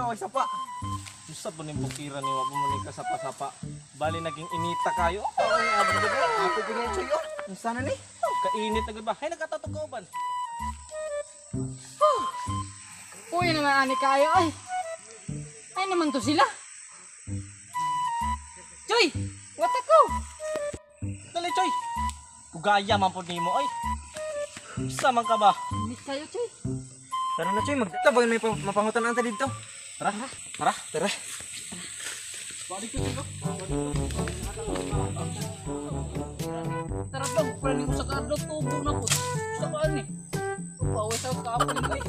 way sapa. Usa pa ning bukiran ni wa pa man ni kasapa-sapa. Bali naging inita kayo. Ay, abot ba? Ako pinay Choy oh. Unsa na ni? Kainit na gud ba? Hay nagkatatok ka uban. Uy naman ani kayo ay. Ay naman to sila. Choy, what ako? Dali Choy. Ugaya man pud nimo ay. Usa man ka ba? Init kayo, Choy. Tara na Choy, magtabang may mapangutan anta dito. Tara, tara. Tara. Balik ko dito. Tara bang, pwede ko sa kadlok, tubo na po. Sa kaan eh. Paway sa kaapon ko eh.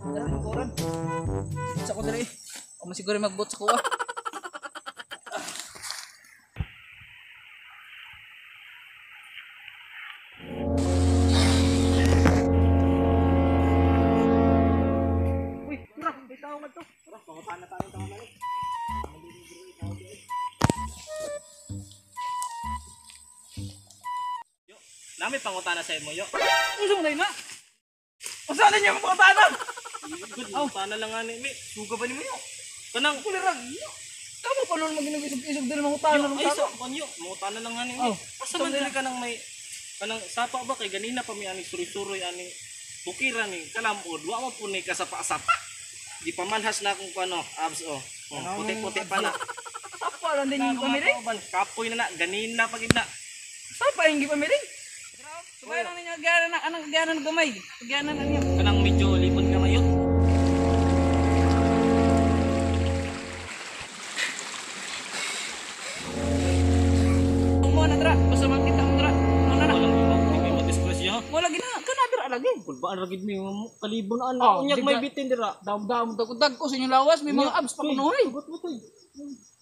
Tara, koran. Sa ko diri. O masiguro magbot sa kuha. Uy, tara, may tao man to. Tara, pangutan na tayo tao na. Yo, nami pangutana sa imo yo. Unsa mo na? Unsa na niya mapangutana? Good, pangutana lang ani mi. Suga ba nimo yo? Kanang Kulirang. Kamo pa nun maginugisog-isog diri mangutana Yo, ay sa kanyo, mangutana lang ani mi. Oh, Asa man dili ka nang may kanang sapa ba kay ganina pa mi ani suroy-suroy ani bukiran ni kalamod wa man pud ni kasapa-sapa. Di pamanhas na akong kuno, abs oh. Oh, puti-puti pa na. Sapa lang din yung pamili. Kapoy na na, ganina pag na. Sapa yung gipamili. Sumay lang ninyo, gana na, anong gana na gamay. Gana na niyo. Kanang medyo lipod ka mayo. Mo na dra, basta makita mo dra. Mo na na. Walang iba, hindi mo disgrasya. Mo lagi na, kana dra lagi. Kulbaan ra gid mi kalibo na ana. Oh, Unyag may di ba? bitin dira. Dam-dam, dag ko sa inyong lawas, may mga abs pa kuno eh. Sagot mo toy.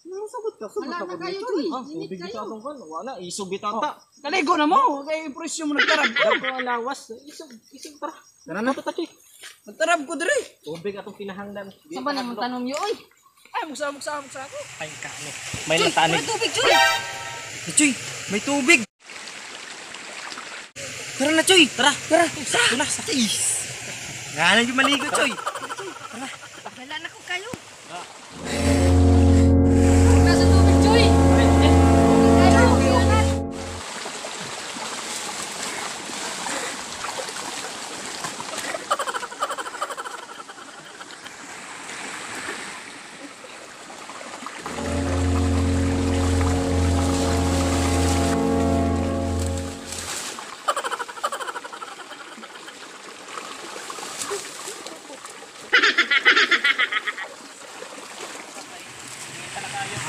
Sagot ka, sagot Wala ka na kayo, Choy. Ah, Init tubig kayo. bitaw atong kan. Wala, isog bitata. Kaligo na mo, kay presyo mo nagtarab ko. Dato ang lawas, isog, isog tara. Tara na. Tara, Choy. Nagtarab ko dre. Tubig atong kinahanglan. Sa ba naman tanom yo oy? Ay, muksa muksa muksa ako. Ay ka ni. May Choy, natanig. may tubig, Choy. Choy, may tubig. Tara na Choy. Tara, tara. Sakto na, sakto. Nga na yung maligo Choy. Wala na ko kayo. Nasa tubig, Choy. Kayo, okay.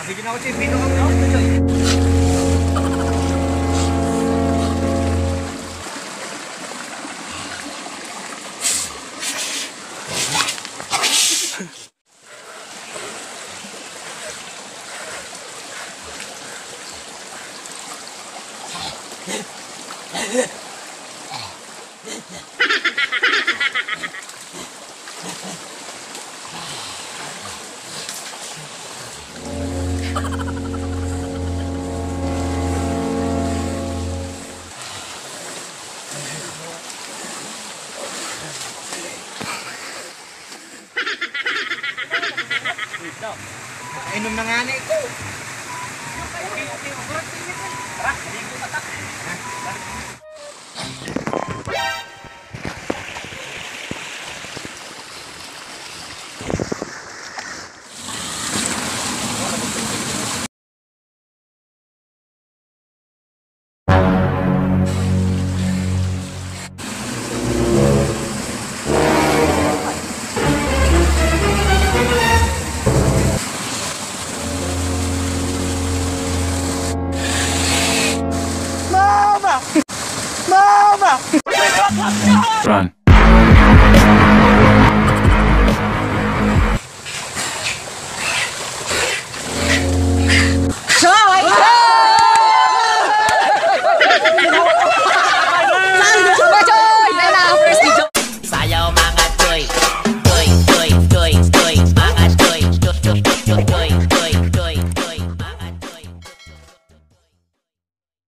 Abi ginawa Choy, bino ka mo Choy. Inom na nga ni ko. Okay, okay. Tara, ligo ta.